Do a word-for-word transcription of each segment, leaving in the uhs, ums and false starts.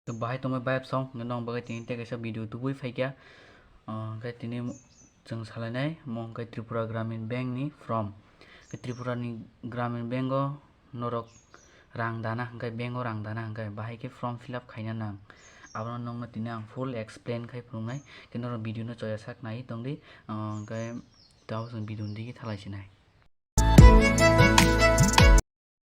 To bahai tongbai bayap song, hwnkhe nong bagwi tini tei kaisa video tubui phaikha. Ah, hwnkhe tini chwng salainai, mo hwnkhe Tripura Gramin Bank ni form. Hwnkhe Tripura ni Gramin Bank o norok rang dana hwnkhe, bank o rang dana hwnkhe, bahai khe form fill up khaina nang. Abono nongno tini ang full explain khai phunuknai, khe norok video no choya sak nai tongdi, ah, hwnkhe tabuk chwng video ni digi thalai sinai.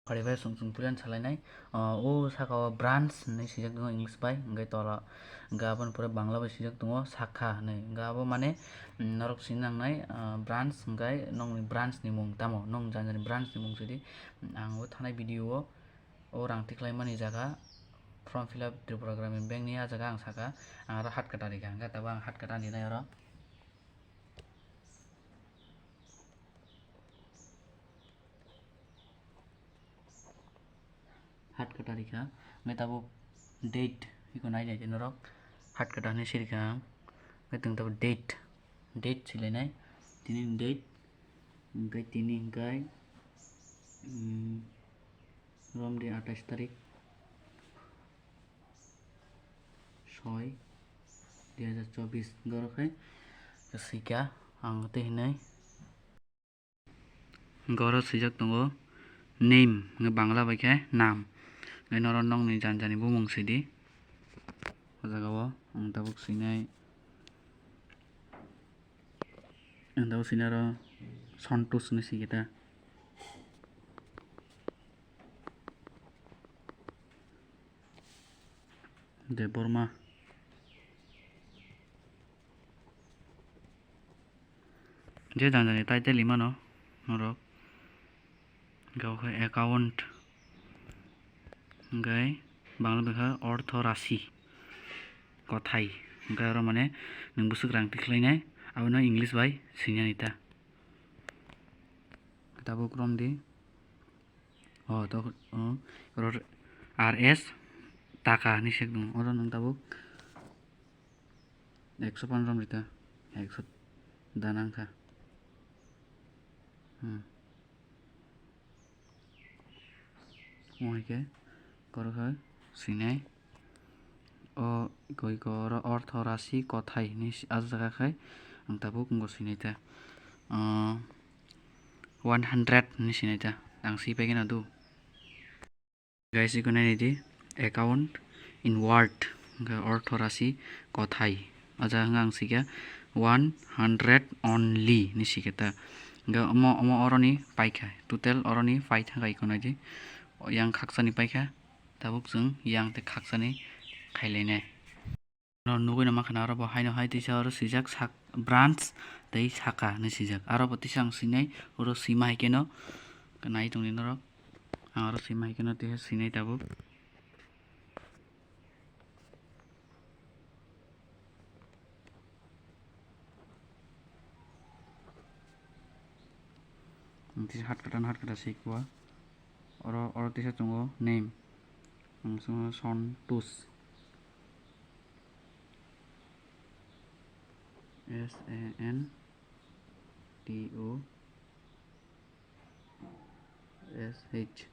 Phari phai song song puila salainai. Ah, o saka o branch hinwi swijak tongo English bai, hwnkhe tola, hwnkhe aboni pore Bangla bai swijak tongo sakha hinwi. Hwnkhe abo mane, mm, norok sini nangnai, ah, branch hwnkhe nokni branch ni mung tamo, nong jani jani branch ni mung sidi. Ang o thanai video o, o rang tikhlaimani jaga form fill up Tripura Gramin Bank ni, ah jaga ang saka, ang aro hat kwtal rikha, hwnkhe tabuk ang hat kwtal rinai oro. Hat kwtal rikha, hwnkhe tabuk date iko nai nai norok, hat kwtal hinwi sirikha ang, hwnkhe tong tabuk date, date silainai, tini ni date, hwnkhe tini hwnkhe, mm, romdi atais tarik. Soi, dui hajar chobis, hwnkhe oro khe swikha ang tei hinwi. Hwnkhe oro swijak tongo name, hwnkhe Bangla bai khe nam. Hwnkhe noro nokni jani jani bumung sidi. O jaga o ang tabuk swinai, ang tabuk swinai oro Santosh hinwi swikhe ta. Debbarma. Je jani jani title rimano norok. Hwnkhe account. Hwnkhe Bangla bai khe ortho rasi. Kothai. Hwnkhe oro mane nwng bwswk rang tikhlainai, abono English bai swinani ta. Tabuk romdi. O, to, o, oro R S taka hinwi sek tongo. Oro nwng tabuk ekso phan rom rita. Ekso da nang kha. Hmm. Omo hai khe, oro khe swinai. O iko iko oro ortho rasi kothai hinwi si-, ah jaga khai ang tabuk wngkha sinai ta, ah, one hundred hinwi sinai ta, ang swi paikhe nadu. Guys, iko nainai di, account in word, hwnkhe ortho rasi kothai, o jaga wngkha ang sikha one hundred only hinwi sikha ta, hwnkhe omo, omo oroni paikha, total oroni paithangkha iko naidi, yang khaksani paikha, tabuk chwng yang tei khaksani khailainai. No nugwi no mankha na oro bo haino hai tisa oro swijak sak branch tei saka hinwi swijak. Aro bo tisa ang swinai oro swima hai khe no nai tongdi norok. Ang oro swima hai khe no tisa swinai tabuk. Tisa hat kwtal hat kwtal swi kua. Oro, oro tisa tongo name. Ang swngo Santosh. S A N T O S H.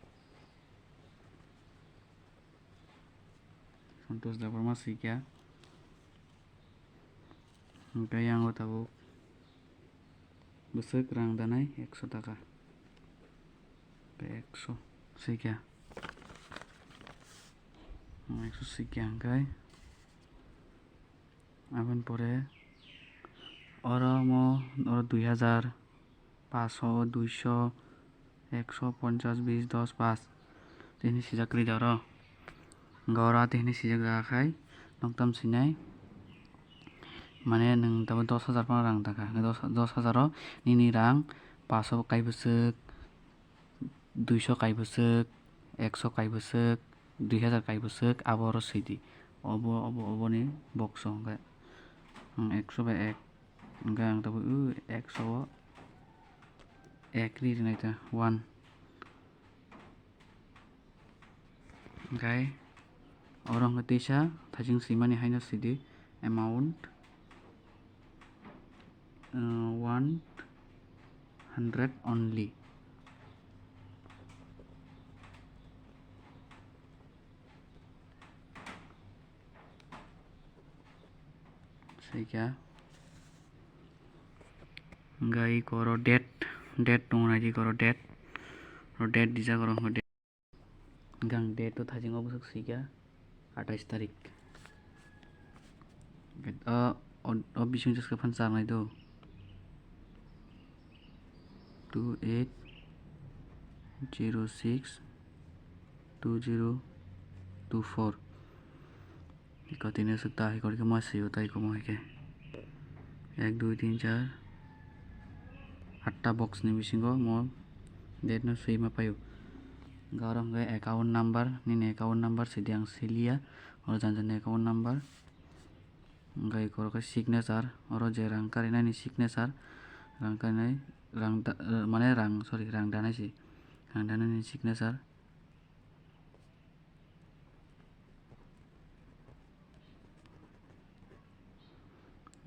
Santosh Debbarma swikha. Hwnkhe yang o tabuk bwswk rang danai ekso taka. Ekso swikha. Ekso swikha hwnkhe. Aboni pore oro omo, oro dui hajar, paso, duiso, ekso, ponchas, bis, dos, pas. Tini sijak rida oro. Hwnkhe oro tini sijak jaga khai noktam sinai. Mane nwng tabuk dos hajar phano rang taka. Hwnkhe dos, dos hajar o nini rang paso kai bwswk, duiso kai bwswk, ekso kai bwswk, dui hajar kai bwswk, abo oro swi di. Obo, obo, oboni box o hwnkhe, hmm, ekso bai ek. Hwnkhe ang tabuk, uh, ekso o ek ri rinai ta, one. Hwnkhe oro hwnkhe teisa thaising swimani haino sidi amount, uh, one hundred only. Tei kha. Hwnkhe iko oro date, date tongo naidi iko oro date. Oro date dijak oro hwnkhe date. Hwnkhe ang date o thajingo bwswk swi kha athais tarik. O, o, o bising jwskha phano charnai do. Two eight zero six two zero two four. Iko tini aswk ta hai korikhe ma swi o tai komo hai khe. Ek, dui, tin, char, atta box ni bisingo mo date no swi ma paio. Hwnkhe oro hwnkhe account number, nini account number sidi ang siliya. Oro jani jani account number. Hwnkhe iko oro khe signature, oro je rang karinai ni signature, rang karinai, rang da-, mane rang, sorry, rang danai se, rang danai ni signature.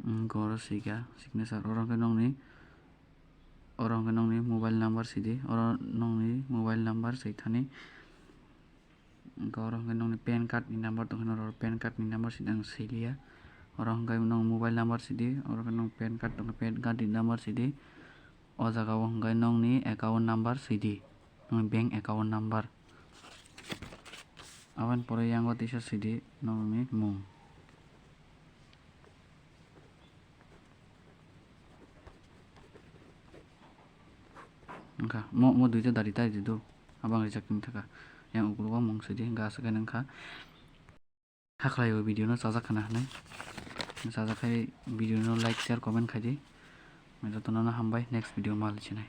Hwnkhe oro swi kha signature, oro hwnkhe nokni, oro hwnkhe nokni mobile number sidi, oro nokni mobile number swi thani. Hwnkhe oro hwnkhe nokni pan card ni number tongkha, norok pan card ni number sidi ang siliya. Oro hwnkhe nokni mobile number sidi, oro hwnkhe nokni pan card tongkha, pan card ni number sidi. O jaga o hwnkhe nokni account number sidi, nokni bank account number. Aboni pore yango teisa sidi nokni mung. Wngkha, mo, mo duita dari tari di do. Abang rijak tini thaka. Yang ukologo mung sidi, wngkha aswk khe wngkha. Hakhlai o video no chajak khana hinwi. Chajak khai video no like, share, comment khai di. Jotono no hambai, next video mal chinai.